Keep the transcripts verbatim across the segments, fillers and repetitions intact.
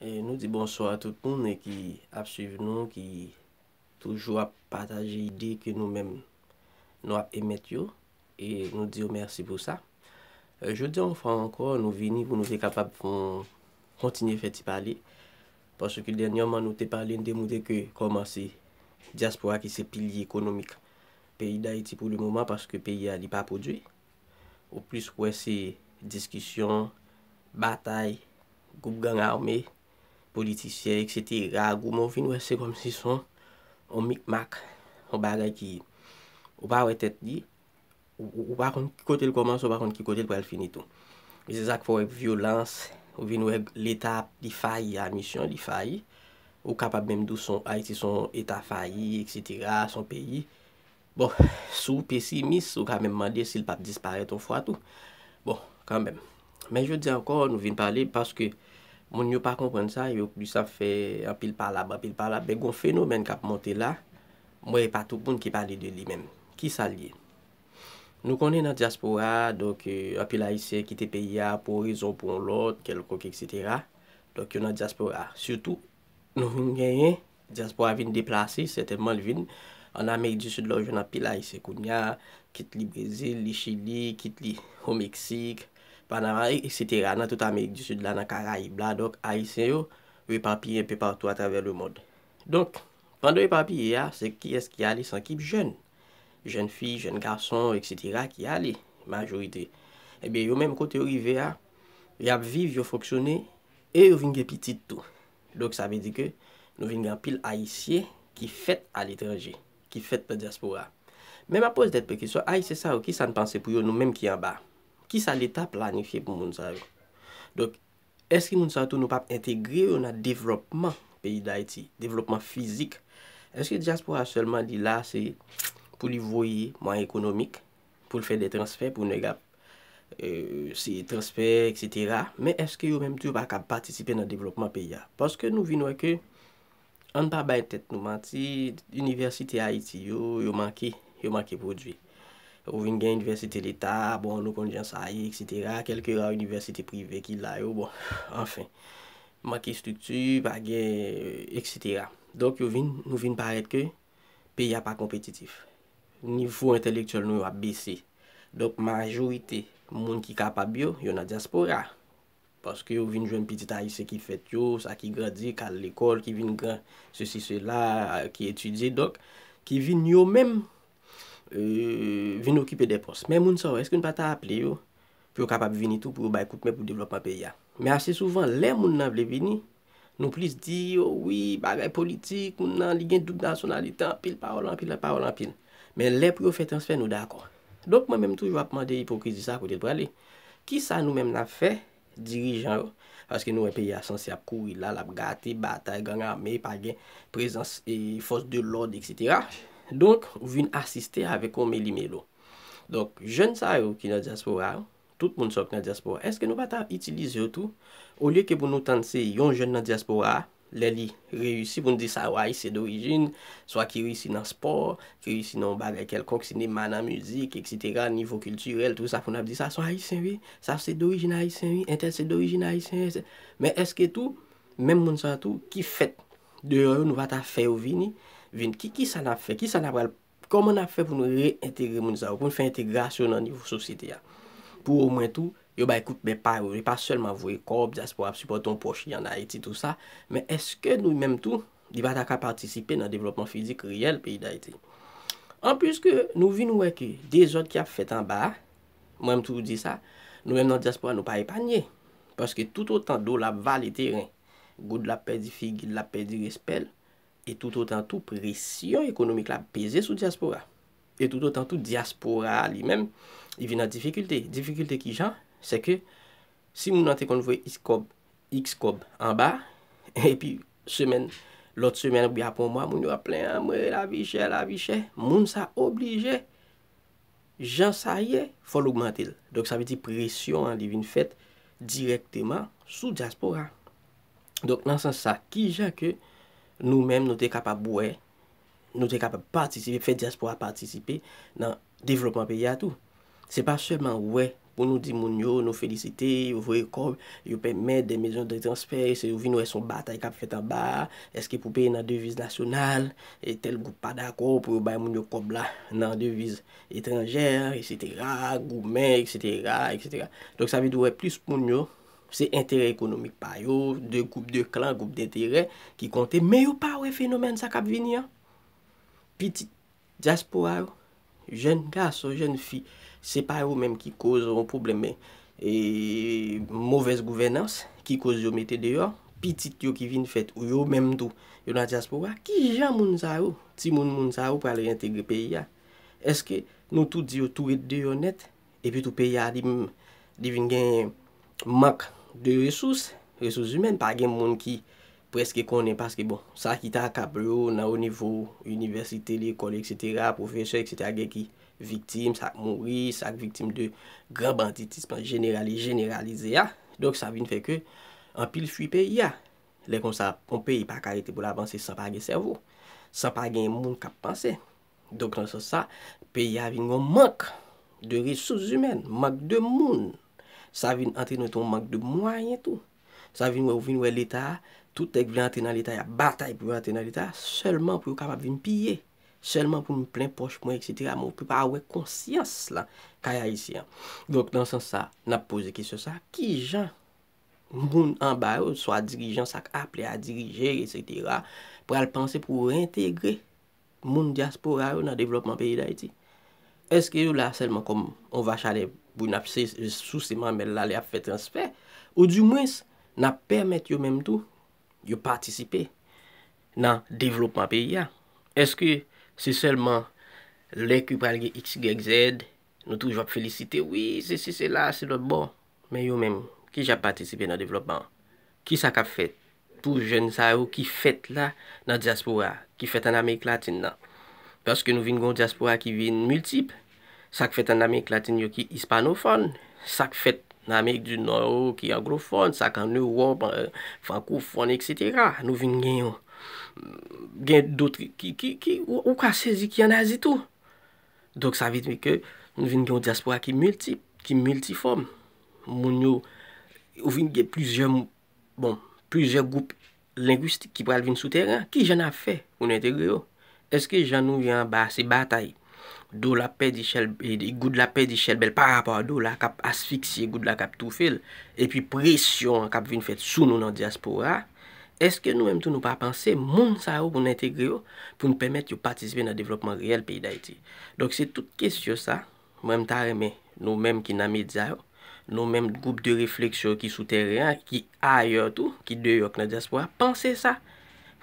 E nou di bonswa a tout moun e ki ap swiv nou, ki toujou ap pataje ide ke nou menm nou ap emèt yo, e nou di yo mèsi pou sa. E jodi a, yon fwa ankò, nou vini pou nou te kapab fè yon, kontinye fè ti pale, paske dènyèman nou te pale, n te montre ke kòman se dyaspora ki se pilye ekonomik peyi Dayiti pou le moman, paske peyi a li pa pwodui. Ou plis wè se diskisyon, batay, gwoup gang ame, politisyen, etsetera. Goumen, ou vin wè se kòmsi se yon, yon mikmak, yon bagay ki, ou pa wè tèt li, ou, ou, ou pa konn ki kote l kòmanse, ou pa konn ki kote l pral fini tou. E se sa k fè w wè vyolans, ou vin wè Leta li fayi a misyon, li fayi. Ou kapab menm di w se yon, Ayiti se yon eta fayi, etsetera, se yon peyi. Bon, si w pesimis, ou ka menm mande si l p ap disparèt yon fwa tou. Bon, kanmenm. Men jodi a ankò, nou vin pale paske moun yo pa konprann sa, yo plis ap fè anpil palab, anpil palab. Men gen yon fenomèn k ap monte la, mwen, e pa tout moun ki pale de li menm. Ki sa l ye? Nou konnen nan dyaspora, donk, e, anpil Ayisyen kite peyi a pou yon rezon, pou yon lòt, kèlkonk, etsetera. Donk, yo nan dyaspora. Sitou, nou vin genyen, dyaspora vin deplase, sètènman, li vin ann Amerik di Sid la, ou jwenn anpil Ayisyen kounye a, kit li Brezil, li Chili, kit li o Meksik, Panama, etsetera, nan tout Amerik di Sid la, nan Karayib la. Donk, Ayisyen yo, yo epapiye enpe patou atravè lemonn. Donk, pandan yo epapiye a, se kiyès ki ale? Se anpil jèn. Jèn fi, jèn gason, etsetera, ki ale, majorite. Ebyen, yo menm kote yo rive a, y ap viv, yo fonksyone, e yo vin gen pitit tou. Donk, sa vle di ke nou vin gen anpil Ayisyen ki fèt aletranje, ki fèt nan dyaspora. Men m ap poze tèt mwen kesyon, Ayisyen sa yo, ki sa n panse pou yo, nou menm ki anba? Ki sa Leta planifye pou moun sa yo? Donk, èske moun sa yo tou, nou p ap entegre yo nan devlòpman peyi Dayiti, devlòpman fizik? Èske dyaspora sèlman li la, se pou li voye mwayen ekonomik, pou l fè de transfè, pou nèg ap, e, se transfè, etsetera. Men èske yo menm tou, yo pa ka patisipe nan devlòpman peyi a? Paske nou vin wè ke, ann pa bay tèt nou manti, inivèsite Ayiti yo, yo manke, yo manke pwodui. Ou vin gen inivèsite Leta, bon, nou konn jan sa ye, etsetera. Kèlke ra inivèsite prive ki la yo, bon, anfen, manke estrikti, pa gen, etsetera. Donk, yo vin, nou vin parèt ke peyi a pa konpetitif. Nivo entèlektyèl nou yo ap bese. Donk, majorite moun ki kapab yo, yo nan dyaspora. Paske yo vin jwenn pitit Ayisyen ki fèt yo, sa ki grandi, k al lekòl, ki vin gran, sesi, sela, ki etidye, donk, ki vin yo menm, e, vin okipe de pòs. Men moun sa yo, èske nou pa ta aple yo pou yo kapab vini tou, pou yo bay kout men pou devlòpman peyi a? Men ase souvan, lè moun nan vle vini, nou plis di yo, wi, bagay politik, moun nan, li gen doub nasyonalite, anpil pawòl, anpil pawòl, anpil. Men lè pou yo fè transfè, nou dakò. Donk, mwen menm toujou ap mande ipokrizi sa kote l prale. Kisa nou menm n ap fè dirijan yo? Paske nou wè peyi a sanse ap kouri la, l ap gate, batay, gang ame, pa gen prezans, e, fòs de lòd, etsetera. Donk, ou vin asiste avèk yon melimelo. Donk, jèn sa yo ki nan dyaspora yo, tout moun sa yo ki nan dyaspora, èske nou pa ta itilize yo tou? Olye ke pou nou tann se yon jèn nan dyaspora, lè li reyisi, pou n di sa, w Ayisyen dorijin, swa ki reyisi nan spò, ki reyisi nan yon bagay kèlkonk, sinema, nan mizik, etsetera, nivo kiltirèl, tou sa, pou n ap di sa, se yon Ayisyen, wi, sa se dorijin Ayisyen, wi, entèl se dorijin Ayisyen, wi. Men èske tou, menm moun sa tou, ki fèt deyò yo, nou pa ta fè yo vini, vin, ki, kisa n ap fè, kisa n ap pral, kòman n ap fè pou nou reyentegre moun sa yo, pou n fè entegrasyon nan nivo sosyete a? Pou omwen tou, yo bay kout men pa yo, e pa sèlman voye kòb, dyaspora ap sipòte yon pwòch li ann Ayiti, tou sa, men èske nou menm tou, li pa ta ka patisipe nan devlòpman fizik reyèl peyi Dayiti? Anplis ke nou vin wè ke dezòd ki ap fèt anba a, mwen m toujou di sa, nou menm nan dyaspora, nou pa epanye. Paske toutotan do l ap vale teren, goud la ap pèdi figi l, l ap pèdi respè l, e toutotan tou presyon ekonomik la ap peze sou dyaspora. E toutotan tou dyaspora a li menm, li vin an difikilte. Difikilte ki jan? Se ke si moun nan te konn voye x kòb, x kòb anba, epi semèn, lòt semèn oubyen apre yon mwa, moun yo ap plenyen, "Anmwe, lavi chè, lavi chè." Moun sa oblije, jan sa ye, fò l ogmante l. Donk, sa vle di presyon an, li vin fèt dirèkteman sou dyaspora. Donk, nan sans sa, ki jan ke nou menm, nou te kapab wè, nou te kapab patisipe, fè dyaspora patisipe nan devlòpman peyi a tou? Se pa sèlman wè pou nou di moun yo, nou felisite, yo voye kòb, yo pèmèt de mezon de transfè, se yo vin wè se yon batay k ap fèt anba a, èske pou peye nan deviz nasyonal, e tèl gwoup pa dakò pou yo bay moun yo kòb la nan deviz etranjè, etsetera, goumen, etsetera, etsetera. Donk, sa vle di w wè plis moun yo, se enterè ekonomik pa yo, de gwoup de klan, gwoup denterè ki konte, men yo pa wè fenomèn sa k ap vini an. Pitit dyaspora yo, jèn gason, jèn fi, se pa yo menm ki koz yon pwoblèm, e, movèz gouvènans, ki koz yo mete deyò, pitit yo ki vin fèt, ou yo menm tou, yo nan dyaspora, kijan moun sa yo, timoun moun sa yo pral entegre peyi a? Èske nou tou di yo tou ret deyò nèt, epi tou peyi a li, li vin gen mank de resous, resous imèn, pa gen moun ki prèske konnen, paske bon, sa ki ta kab yo nan o nivo inivèsite, lekòl, etsetera, pwofesè, etsetera, gen ki viktim, sa k mouri, sa k viktim de gran banditis jeneral e jeneralize a. Donk, sa vin fè ke anpil fwi peyi a. Lè konsa, yon peyi pa ka rete pou l avanse san pa gen sèvo, san pa gen moun k ap panse. Donk, nan sans sa, peyi a vin gen yon mank de resous imèn, mank de moun. Sa vin antrene tou yon mank de mwayen tou. Sa vin wè, ou vin wè Leta a, tout nèg vle antre nan Leta, y ap batay pou yo antre nan Leta, sèlman pou yo kapab vin piye, sèlman pou m plen pòch mwen, etsetera. Men ou pe pa wè konsyans la kay ayisyen an. Donk, nan sans sa, n ap poze kesyon sa, kijan moun anba yo, swa dirijan sa k aple a dirije, etsetera, pral panse pou entegre moun dyaspora yo nan devlòpman peyi Dayiti? Èske yo la sèlman kòm yon vach alè pou n ap se, souse manmèl la lè y ap fè transfè? Oudimwens, n ap pèmèt yo menm tou, yo patisipe nan devlopman peyi a? Èske se sèlman lè ke pral gen X, Y, Z, nou toujou ap felisite, wi, sesi, sela, se lòt bò. Men yo menm, ki jan ap patisipe nan devlopman an? Kisa k ap fèt pou jèn sa yo ki fèt la nan dyaspora, ki fèt ann Amerik Latin nan? Paske nou vin gen yon dyaspora ki vin miltip. Sa k fèt ann Amerik Latin yo ki ispanofòn, sa k fèt nan Amerik di Nò yo ki anglofòn, sa k ann Ewòp, eh, frankofòn, etsetera. Nou vin gen yon, gen dòt ki, ki, ki, ou, ou ka sezi ki ann Azi tou. Donk, sa vle di ke nou vin gen yon dyaspora ki miltip, ki miltifòm. Moun yo, ou vin gen plizyè, bon, plizyè gwoup lengwistik ki pral vin sou teren an. Ki jan n ap fè pou nou entegre yo? Èske jan nou ye anba a, se batay? Dola ap pèdi chèl, e, e, goud la ap pèdi chèlbèl parapò a dola k ap asfiksye, goud la k ap toufe l, epi presyon an k ap vin fèt sou nou nan dyaspora a, èske nou menm tou nou pa panse moun sa yo pou n entegre yo, pou n pèmèt yo patisipe nan devlòpman reyèl peyi Dayiti? Donk, se tout kesyon sa, mwen, m ta renmen nou menm ki nan medya yo, nou menm gwoup de refleksyon ki sou teren an, ki ayè tou, ki deyò, k nan dyaspora, panse sa.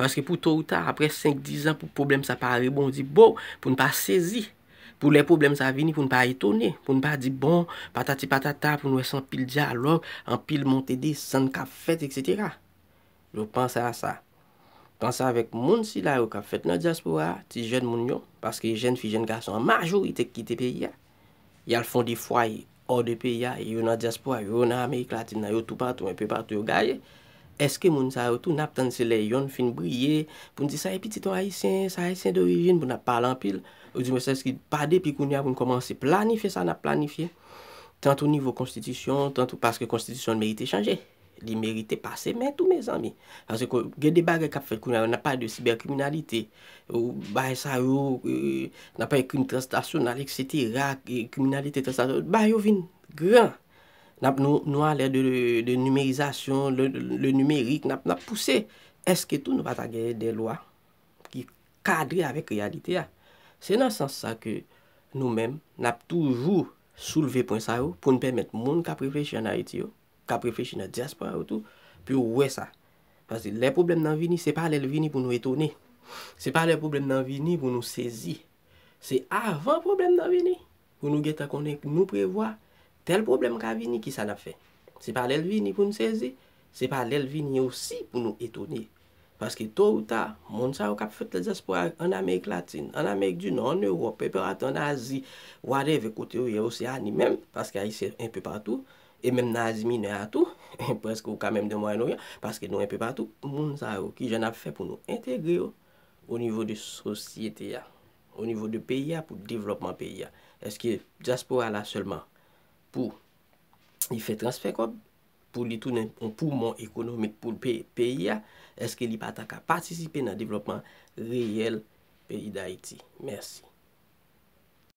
Paske pou to ou ta, apre senk, diz an, pou pwoblèm sa pa rebondi, bo, pou n pa sezi. Pou lè pwoblèm sa vini, pou n pa etone, pou n pa di, bon, patati patata, pou n wè se anpil dyalòg, anpil monte desann k ap fèt, etsetera. Donk, panse a sa. Panse avèk moun sila yo k ap fèt nan dyaspora a, ti jèn moun yo, paske jèn fi, jèn gason an majorite k kite peyi a. Y al fonde fwaye hors de peyi a, yo nan dyaspora, yo nan Amerik Latin nan, yo toupatou, enpe patou yo gaye. Èske moun sa yo tou, n ap tann se lè yonn fin briye, pou n di sa e pitit yon Ayisyen, sa Ayisyen dorijin, pou n ap pale anpil? Oudimwens, èske pa depi kounye a pou n kòmanse planifye sa n ap planifye? Tant o nivo konstitisyon, tant o, paske konstitisyon an merite chanje. Li merite pase men tou, mezanmi. Paske gen de bagay k ap fèt kounye a, n ap pale de sibèkriminalite, ou, bagay sa yo, e, n ap pale krim transnasyonal, etsetera, e, kriminalite transnasyonal, bagay yo vin gran. N ap, nou, nou alè de, de nimerizasyon, le, le nimerik, n ap, n ap pouse. Èske tou nou pa ta genyen de lwa ki kadre avèk reyalite a? Se nan sans sa ke nou menm, n ap toujou soulve pwen sa yo pou n pèmèt moun k ap reflechi ann Ayiti yo, k ap reflechi nan dyaspora yo tou, pou yo wè sa. Paske lè pwoblèm nan vini, se pa lè l vini pou nou etone. Se pa lè pwoblèm nan vini pou nou sezi. Se avan pwoblèm nan vini, pou nou gentan konnen, nou prevwa tèl pwoblèm ka vini, kisa n ap fè? Se pa lè l vini pou n sezi, se pa lè l vini osi pou nou etone. Paske to ou ta, moun sa yo k ap fèt nan dyaspora, ann Amerik Latin, ann Amerik di Nò, ann Ewòp, enpe patou, ann Azi, whatever kote yo ye, Oseani menm, paske Ayisyen enpe patou, e menm nan Azi Minè a tou, prèske ou ka menm di Mwayen Oryan, paske nou enpe patou, moun sa yo, kijan n ap fè pou nou entegre yo o nivo de sosyete a, o nivo de peyi a, pou devlòpman peyi a? Èske dyaspora la sèlman pou li fè transfè kòb pou li tounen yon poumon ekonomik pou pe- peyi a, èske li pa ta ka patisipe nan devlòpman reyèl peyi Dayiti? Mèsi.